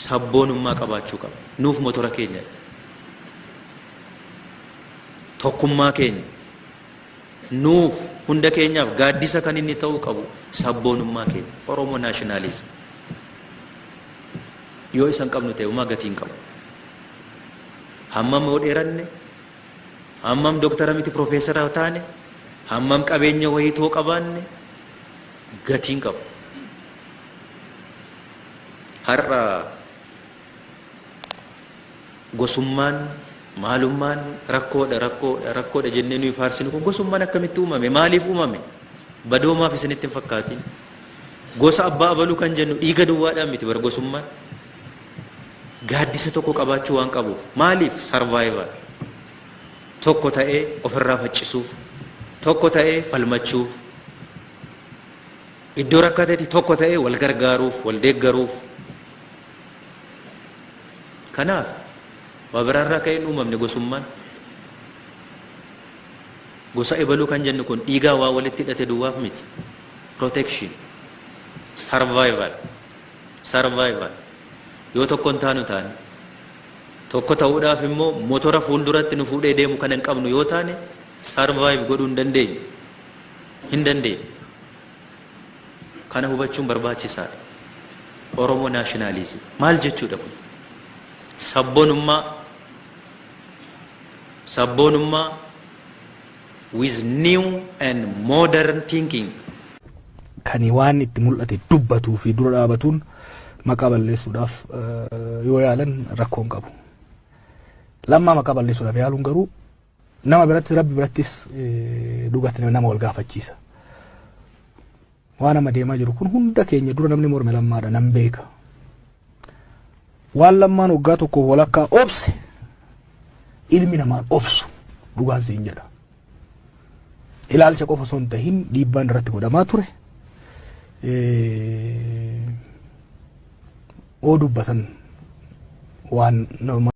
Sabboonummaa qabaachuu qaba. Nuuf motora keenyadha. Tokkummaa keenya. Nuuf hunda keenyaaf gaaddisa kan inni ta'uu qabu sabboonummaa keenya. Oromo nationalism. Yoo isa hin qabnu ta'e homaa gatii hin qabu. Hammam yoo dheeranne, hammam doktara miti profeesara taane, hammam qabeenya wayii too qabaanne gatii hin qabu. Har'a gosummaan maalummaan rakkoodha rakkoodha rakkoodha jennee nuyi faarsinu kun gosummaan akkamitti uumame maaliif uumame badoomaaf isinitti hin fakkaatiin. Gosa abbaa abaluu kan jennu dhiiga duwwaadhaan miti bar gosummaan. Gaaddisa tokko qabaachuu waan qabuuf maaliif sarvaayivaal tokko ta'ee ofirraa faccisuuf tokko ta'ee falmachuuf Iddoo rakkatetti tokko ta'ee wal gargaaruuf, wal deeggaruuf. Kanaaf waa biraarraa ka'ee hin uumamne gosummaan. Gosa ebaluu kan jennu kun dhiigaa waa walitti hidhate duwwaaf miti. Protection. Survival. Survival. Yoo tokko hin taanu taane, tokko ta'uudhaaf immoo motora fuulduratti nu fuudhee deemu kan hin qabnu yoo taane, survive godhuu hin dandeenyu. Hin dandeenyu. Kana hubachuun barbaachisaadha. Oromo nationalism maal jechuudha kun? Sabboonummaa Sabboonummaa with new and modern thinking. Kan waan itti mul'ate dubbatuu fi dura dhaabatuun maqaa balleessuudhaaf yoo yaalan rakkoo hin qabu. Lammaa maqaa balleessuudhaaf yaaluun garuu nama biratti rabbi birattis dhugatti nama wal gaafachiisa. Waan amma deemaa jiru kun hunda keenya dura namni morme lammaadha nan beeka. Waan lammaan waggaa tokko walakkaa obse ilmi namaan obsu dhugaan siin jedha. Ilaalcha qofa osoo hin tahin dhiibbaan irratti godhamaa ture. Oo dubbatan waan nama